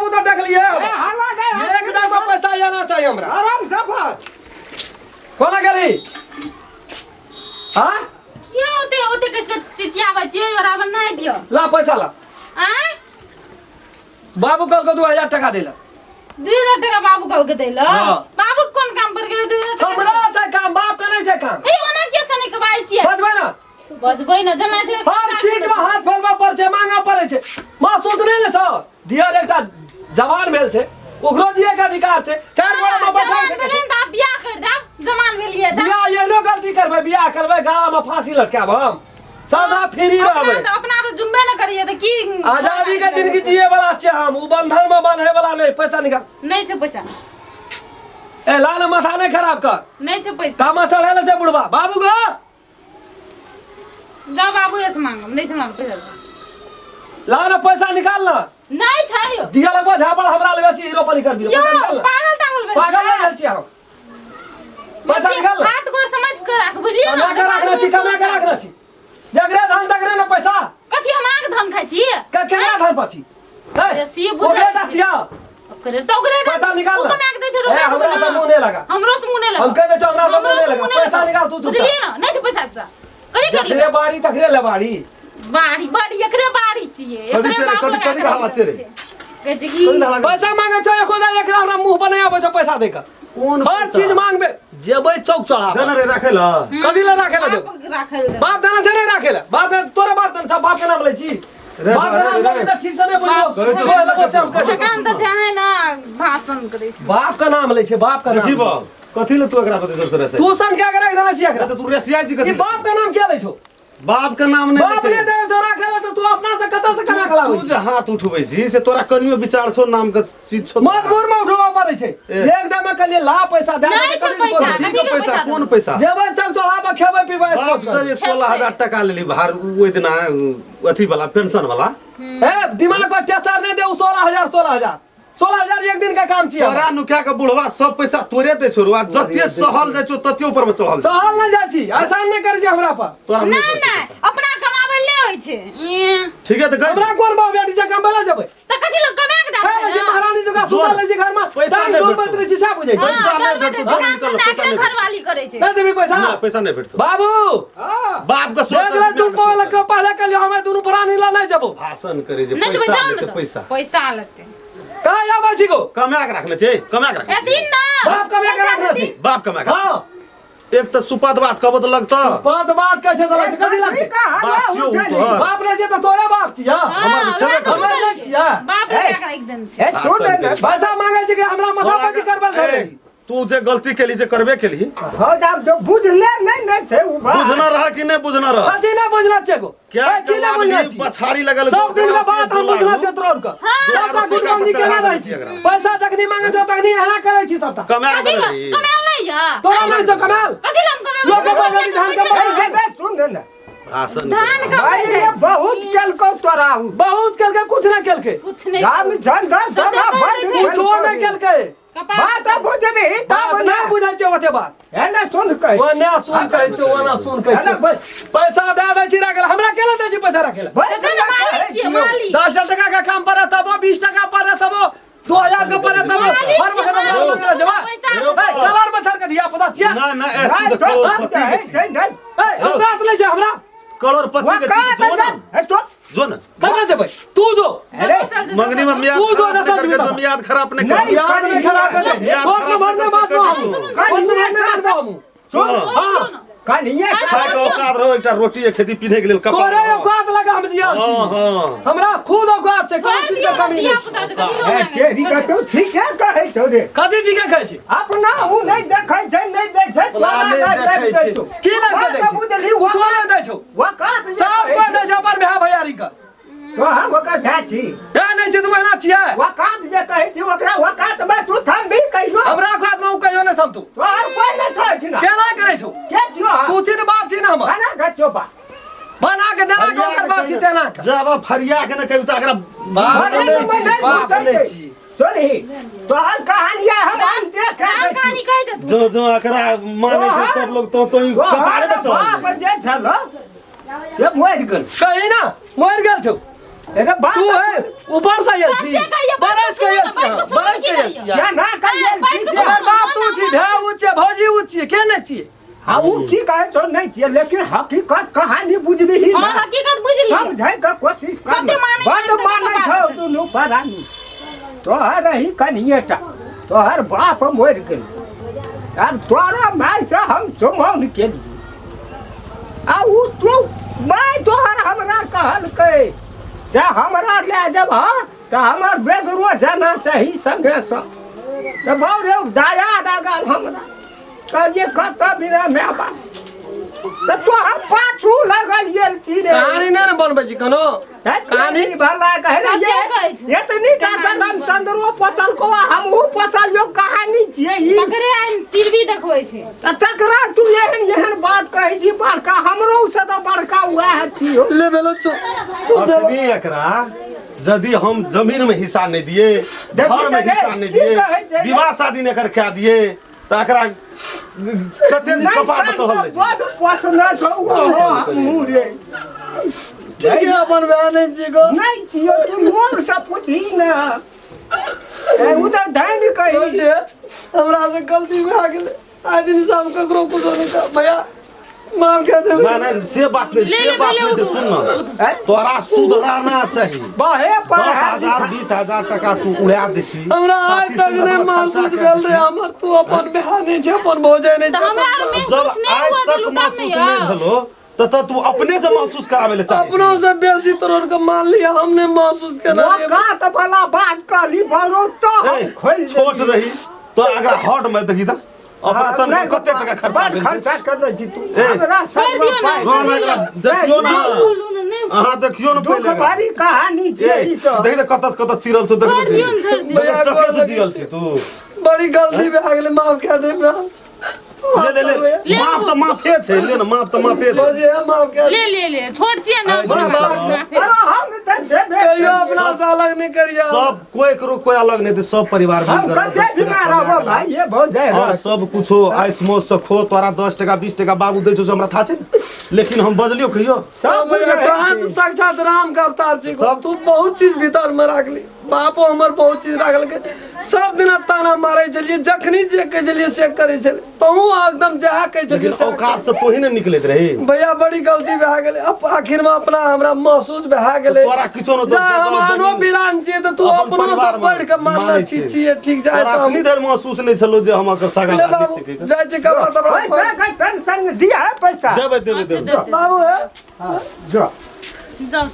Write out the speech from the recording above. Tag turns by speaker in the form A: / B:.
A: बाबू तऽ देखलिए
B: ए, हल्ला दे
A: एक दाम में पैसा आना चाहिए हमरा
B: आराम से बस
A: कोना गेली हाँ
C: किया ओते ओते कस के चिचियाबै छियै और आब नहि दियौ
A: ला पैसा ला
C: आँय
A: बाबू कहलको 2000 टका देला
C: 2000 टका बाबू कहलकै दै लए
A: हाँ।
C: बाबू के कोन काम पर गेलै 2000 टका
A: हमरा छै काम बाप के नहीं छै काम
C: हे ओना किया सने के बाजै छियै
A: बजबै ना
C: बजबै ने जेना छै
A: हर चीज में हाथ फैलबा पर छै मांगा पड़े छै महसूस नहीं ने छौ दियर एकटा जवान भेल छै ओकरो जिए के अधिकार छै चार गोड़ा में बैठा
C: जवान भेलै ने तऽ आब बियाह कर देब जवान भेलियै तऽ
A: बियाह एहनो गलती करबै बियाह करबै गाला में फांसी लटकाब हम सदा फ्री रहबै
C: अपना अपना तऽ जुम्बे ने करियै तऽ की
A: आजादी के जिंदगी जिए वाला छियै हम उ बंधन में बांधे वाला नहीं पैसा निकाल
C: नहि छै पैसा
A: ए लाल माथा नहीं खराब कर
C: नहि छै पैसा
A: तामा चढ़ेले छै बुढ़बा बाबू गो
C: जाओ बाबू से मांगम नहीं छै हमरा पैसा
A: ला ना पैसा निकाल ना
C: नहीं छै
A: दिया लगबो झापड़ हमरा ले बेसी हीरो पर कर दियो
C: यो
A: पैसा निकाल ना
C: पागल तागल भेल
A: पागल
C: छियै?
A: नहीं भेल छियै हम पैसा निकाल ना
C: हाथ गोर समझ के राख बुझलियै
A: कमा के रखने छी कमा के रखने छी जगरे धान तगरे ना पैसा
C: कथी हम आग धन खाइ छी
A: के केकरा धान पाछी
C: अरे से बुझल
A: ओकरे टा
C: छै।
A: छिया
C: ओकरे तो ओकरे
A: पैसा निकाल
C: उ
A: ना।
C: कमा के दै छै तऽ
A: ए,
C: ओकरा
A: हमरा
C: देबै
A: से
C: ना।
A: मुँह नहि लगा।
C: हमरो से मुँह नहि लगा
A: हम कहि दै छियौ, हमरा से मुँह
C: हमरो
A: नहि
C: से
A: लगा।
C: मुँह नहि
A: पैसा
C: लगा।
A: निकाल तू चुपचाप।
C: बुझलियै ना नहि छै पैसा से कथी कर
A: जकरे
C: लेबै
A: बाड़ी तकरे लेबाड़ी
C: बाड़ी बाड़ी एकरे बाड़ी छियै
D: कथी
C: एकरे
D: छै रे?
C: बाप
D: कथी-
C: लगा
D: कथी
C: के
D: हालत छै रे?
C: कहै छै कि
A: पैसा मांगे छौ एको दा एकरा हमरा मुंह पर नहीं आबै छै पैसा दे के
D: कोन
A: हर
D: पैसा?
A: चीज मांगबे जेबै चौक चढ़ा
D: देना रे राखे ला
A: कथी ले राखे ला देब
C: बाप राखल दे।
A: बाप देना छै नहीं राखे ला बाप ने तोरे बाप देना छै बाप के नाम लै छी
D: रे,
A: बाप के
D: रे,
A: नाम
D: रे,
A: लै
D: रे।
A: छी तऽ ठीक से नहीं बुझबो
D: कहै छौ,
A: सोए लगो से हम कहि देबो।
C: थकान तऽ छै अहें ना भाषण करै छै
A: बाप के नाम लै छै बाप के
D: देखी
A: नाम
D: बा कथी ले तू एकरा पर जोर से रेसे
A: तू सन क्या के राख देने छी एकरा
D: तो तू रेसिया जी
A: ई
D: कथी
A: बाप के नाम क्या लै छौ
D: बाप के नाम नहीं
A: बाप
D: लै
A: ने
D: छै
A: दे छौ राखे ला तऽ तू अपना से कतऽ से कमा के लाबै
D: तू जे हाथ उठबै छी से तोरा कनियो विचार छौ नाम के चीज छौ
A: मजबूर में उठबा पड़ै छै
D: ए।
A: एकदम में कहलियै ला पैसा दे
C: नहि छै पैसा,
D: कथी के पैसा कोन पैसा
A: जेबै चल चढ़ा पर खेबै पीबै
D: बाप से जे 16,000 टका लेली भार ओहि दिना अथी वाला पेंशन वाला
A: ए दिमाग पर अत्याचार नहीं दे 16,000 16,000 16,000 एक दिन का काम छियै
D: तोरा नुका के बुढ़वा सब पैसा तोरे दै छौ आ जते सहल जाइ छौ तते ऊपर में चढ़ल जाइ
A: सहल नहीं जाइ छी आसान नहीं करै छी हमरा पर
D: तोरा
C: नहि
D: नहि
C: नहि अपना कमाबै ले होइ छै ई,
D: ठीक है तऽ गई
A: हमरा कोन बाप बेटी छै कमबै लए जेबै
C: तऽ कथी लोग कमा के
A: खाय लै
C: दे
A: छी महारानी जुगा सुतल लै छी घर में
D: पैसा
A: टांग
D: नहि
A: सुन
D: भेटतौ।
A: बैत रहै छी सएह बुझै छी
D: पैसा नहि भेटतौ, जल्दी निकल, पैसा नहि भेटतौ।
C: घरवाली करै छै
A: नहि देबी पैसा
D: ना पैसा नहीं भेटतौ
A: बाबू
B: हाँ
D: बाप के सौ
A: देख ले तू पहले के पहले कहलियो हमे दुनू प्राणी ला नहीं जेबो
D: भाषण करे जे
C: नहि देबै
D: पैसा
C: जाउ ने
D: लेते
C: तऽ
D: पैसा
C: पैसा लेतै
A: कहाँ आबै छी गो
D: कमा के रखने छै कमा के रखने
C: ए
D: छै
C: दिन ना
A: बाप कमा के रखने छै।
D: बाप कमा के
A: हाँ
D: एक तऽ सुपत बात कहबो तऽ लगतौ
A: बात बात कहै छै तऽ लगतै कथी लगतै
D: बाप छियौ उ तोहर
A: बाप नहि छै तऽ तोरे बाप छियै
D: हमर तऽ छेबे करै।
A: हमर नहि छियै
C: बाप लगा के राखि देने छै
B: ए छोड़ दे ना
A: पैसा मांगे छै कि हमरा माथा पति करबल
D: ए,
A: धरे
D: तू जे गलती केली से करबे केली
B: हाँ जाब जो बुझने नहीं नहीं छै उ बात
D: बुझना रहा कि नहीं बुझना रहा
A: कथी नहि बुझना छै गो
D: क्या
A: ए, की नहि बुझना
D: लागली
A: छी
D: पछाड़ी लगल
A: सब दिन के बात हम बुझना छै तोर के सबटा गुटबंदी केना रहै छी पैसा जखनी मांगे छौ तखनी एना करै छी सबटा
D: कमा के
C: कथी
D: देने रही।
C: कमायल नहीं या
A: तोरा नहि छौ कमाल
C: कथी लम कमायल
A: लोक के बाप बेटी धान कमाइ छै।
B: बे सुन ने
D: भाषण
C: धान
D: करे।
C: कमाइ
B: भाई ये बहुत केलको तोरा उ
A: बहुत केलकै कुछ नहि केलकै
C: कुछ नहीं
B: राम झंझर
C: जते
B: जगह
C: कर दै
B: बड
C: छै।
A: कुछो नहि केलकै
C: कपार
B: बात बुझबी तब
A: बात
B: ना
A: नहि बुझै छै ओते बात
B: है ना सुन कह
A: ओने सुन कहै छै ओना सुन कहै
B: है ना,
A: छै
B: बस।
A: पैसा दे दै छी राखै लए हमरा केना दै छी पैसा राखै लए
C: तखन मालिक छियै मालिक
A: 10 टका के काम पड़े तबो 20 टका पड़े तबो 2000 के पड़े तबो
C: मालिक
A: हर
C: छियै,
A: वक्त हमरा
C: मालिक।
A: मांगे लए जेबा
C: पैसा
A: ए कलर में थर के धिया पुता छियै
D: ना ना ए, तू तऽ करोड़पति के छी।
A: ए हमरा त नहि छै हमरा
D: करोड़पति के छी जो ना जो ना
A: कहाँ जेबै तू जो
B: अरे
D: मंगनी में मियाद
A: तू जो
D: खराब
A: ना
D: नहीं करके
A: तू
D: जो मियाद खराब नहीं
B: नहीं।
D: कर
A: याद नहीं खराब कर दे
D: याद
A: छोट
D: खराब
A: नंबर
D: नहीं
A: में
D: कर
A: बात
D: सकै
A: हम
D: तू।
A: छोट नंबर में बात हम
D: हाँ।
A: हां
B: कनिए
D: खाय के औकात रहो एकटा रोटी एक खेती पीने के लेल कपड़ा
A: तोरे
D: रहो।
A: औकात लगा हम जियल छी
D: हाँ हाँ
A: हमरा खुद औकात छै कोनो चीज के कमी
C: धिया
A: नहीं
C: पुता के कथी
B: ए तेरी का तो ठीक है कहै छौ रे
A: कथी ठीके खाइ छी
B: अपना उ नहीं देखै छै नहीं दै छै
A: तोरा नहि देखै छै की लड़के दै छै कुछो नहि दै छौ सब कोइ दै छै अपन भाय भैयारी के
B: तो हम ओकर भाय छी
A: भाय नहि छै तऽ ओहिना छियै
B: वकात जे कहै छी ओकरा वकात में तू थमबी कहियो
A: हमरा औकात में ओ कहियो नहि थमतौ
B: तोहर कोइ नहि छौ एहिठिना
A: केना करै छौ
B: के छियो
A: तू छी ने बाप छी ने हमर
B: बना के छौ बा
A: बना के देना के ओकर बाप छी तेना के
D: जब अब फरिया के न कभी तो एकरा
A: बाप नहि छी बाप नहि छी
B: सुनही तोहर कहानी हम हम देख
C: राम कहानी कहि दे तू
D: जो जो एकरा माने छै सब लोग तो तो कपारे में चढ़
B: बाप जे छल से मरि गेल
A: कही ना मरि गेल छौ
B: अरे बाप
A: तू है ऊपर से आयल छी
C: सच्चे कहिए,
A: बरस के आयल छियै?
B: केना कहियै
C: ए,
B: छी से?
A: हमर बाप तू छी, भाय उ छियै, भौजी उ छियै, के नहि छियै?
B: हाँ, उ की कहै छौ नहि छियै, लेकिन हकीकत कहानी बुझबिही
C: हाँ
B: ना।
C: हकीकत बुझली।
B: समझै के कोशिश कर।
C: कते मानै
B: बड्ड
C: छै,
B: मानै
C: तते
B: छौ
C: बात छै।
B: दुनू परानी। तोहर ही कनिएटा, तोहर बाप मरि गेल, आब तोरा माय से हम चुमौन केलियै आ उ तू माय तोहर हमरा कहलकै जे हमरा लए जब हँ तऽ हमर बेगरो जाना चाही संगे संग। तऽ बाउ रे, दया लागल हमरा, कहलियै कतऽ बिना माय बाप, तऽ तोहर पाछू लगल गेल छी रे।
A: कहानी नहि ने बनबै छी कोनो कहानी।
B: भला कहे रे,
C: सच्चे कहै छै।
B: एतनी टा से रामचंद्रो पोसल को हमहूँ पोसलियो, कहानी छियै ई।
C: तकरे आइ टीवी देखबै छै।
B: तऽ तकरा तू एहन एहन बात कहै छी, बड़का हमरो से तऽ बड़का वएह छियौ।
A: ले भेलो, चुप चुप भेलो।
D: अखनी एकरा यदि हम जमीन में हिस्सा नहीं दिए,
B: देखी
D: घर में
B: तऽ
D: हिस्सा नहीं
B: की
D: दिए,
B: कहै छै?
D: विवाह शादी नहीं कर क्या दिए, तऽ एकरा कते
B: नहि
D: कपार पर चढ़ल रहै छै।
B: बड पोसने छौ ओहो हमहूँ रे।
A: ठीक है, अपन भाय नहि छी गो।
B: नहि छियौ, तू लोग से पूछही ने, ए, उ तऽ धनि कही।
A: भौजी, हमरा से गलती भए गेलै, आइ दिन से हम ककरो कुछो नहि कहब। भैया माफ कऽ देबै।
D: नहीं नहीं, से बात नहीं,
C: ले
D: से
C: ले,
D: बात
C: ले
D: नहीं छै।
C: उठू।
D: सुन न,
B: हैं?
D: तोरा सुधराना चाही।
B: बहे पर
D: 10,000 20,000 टका तू उड़ा दै छी।
A: हमरा आइ
D: साथी
A: तक
D: संग
A: नहि
D: खर्चा
A: महसूस
D: कए
A: भेल
D: दै
A: रहे हमर, तू अपन भाय नहि छै, अपन भौजाइ नहि
C: तऽ
A: छै,
C: हमरा
A: अपन
C: आर
A: बाप।
D: जब
C: महसूस नहि
D: आइ
C: हुआ
D: तक
C: देलू तब
D: महसूस
C: नहि
D: नहीं
C: यौ।
D: भेलो तऽ तू अपने से महसूस कराबै लए चाहै
A: अपनो से बेसी तोहर के मान लिया, हम नहि महसूस केना रहियै।
B: औकात वाला बात कहली बरो तो हम
D: छी।
B: खोलि
D: छोट
B: देलियै।
D: रही तो अगर हॉट में देखी तऽ ऑपरेशन
B: नहि,
D: कते टका खर्चा
B: बड
D: भेल छै।
B: खर्चा करने छी तू।
D: ए,
B: हमरा सब
C: छोड़ि दियौ ने।
B: पाइ।
D: गाँव में एकरा देखियौ ना,
C: बोलू ने, नहि
D: अहाँ देखियौ ने
B: दुख
D: पहिले एकरा।
B: भरी कहानी छै
D: ए,
B: ई सब।
D: देखी तऽ कतऽ से कतऽ चिरल छौ, देखने
C: छोड़ि दियौ ने, छोड़ि दियौ।
A: भैया,
D: टके
A: गोर
D: से
A: लगै
D: जियल
A: छी।
D: छी तू।
A: बड़ी गलती भए गेलै, माफ कए दे।
D: ले ले ले,
C: ले
D: माफ तऽ माफे छै, ले ने, माफ तऽ माफे छै।
A: भौजी हे, माफ कए दे।
C: ले ले ले, छोट छियै ने, कोनो
A: बाप।
C: बात
B: अरे हम तऽ जेबे
A: कहियो अपना से अलग नहि करिया।
D: सब कोई करो कोई अलग नहीं, सब परिवार
B: हम
D: मिलकर
B: कते दिना रहबो भाई, ये भऽ जाय
D: हाँ, सब कुछो आइस मौज से खो। तोरा 10 टका 20 टका बाबू दै छौ से हमरा था छै ने, लेकिन हम बजलियो कहियो?
B: सब
A: भैया,
B: बुझै
A: तोहाँ
B: छी।
A: तऽ साक्षात राम के अवतार छी।
D: तब?
A: तू बहुत चीज भीतर में राखली, बापो हमर बहुत चीज राखलकै। सब दिना ताना मारै छलियै, जखनी जे कहै छलियै से करै छलै, तहूँ एकदम जएह कहै छलियै
D: लेकिन
A: सएह।
D: औकात से तोही ने निकलैत रही।
A: भैया, बड़ी गलती भए गेलै, अब आखिर में अपना हमरा महसूस भए गेलै।
D: तोरा किछो न
A: जा हम आनो बिरान छियै तऽ तू
D: अपन
A: अपनो से
D: परिवार में
A: बढ़ि कऽ मानने
D: मानै
A: छी
D: छियै।
A: छियै, ठीक जाइ
D: तोरा अखनी धरि महसूस नहि छलो जे हम एकर सगा
A: ले
D: दादी
A: बाबू
D: छियै।
A: जाइ छी कपड़ा तपड़ा
B: पैसा के टेंशन दिया है पैसा।
D: देबै देबै देबै।
A: बाबू हे।
B: जो
C: जाउ।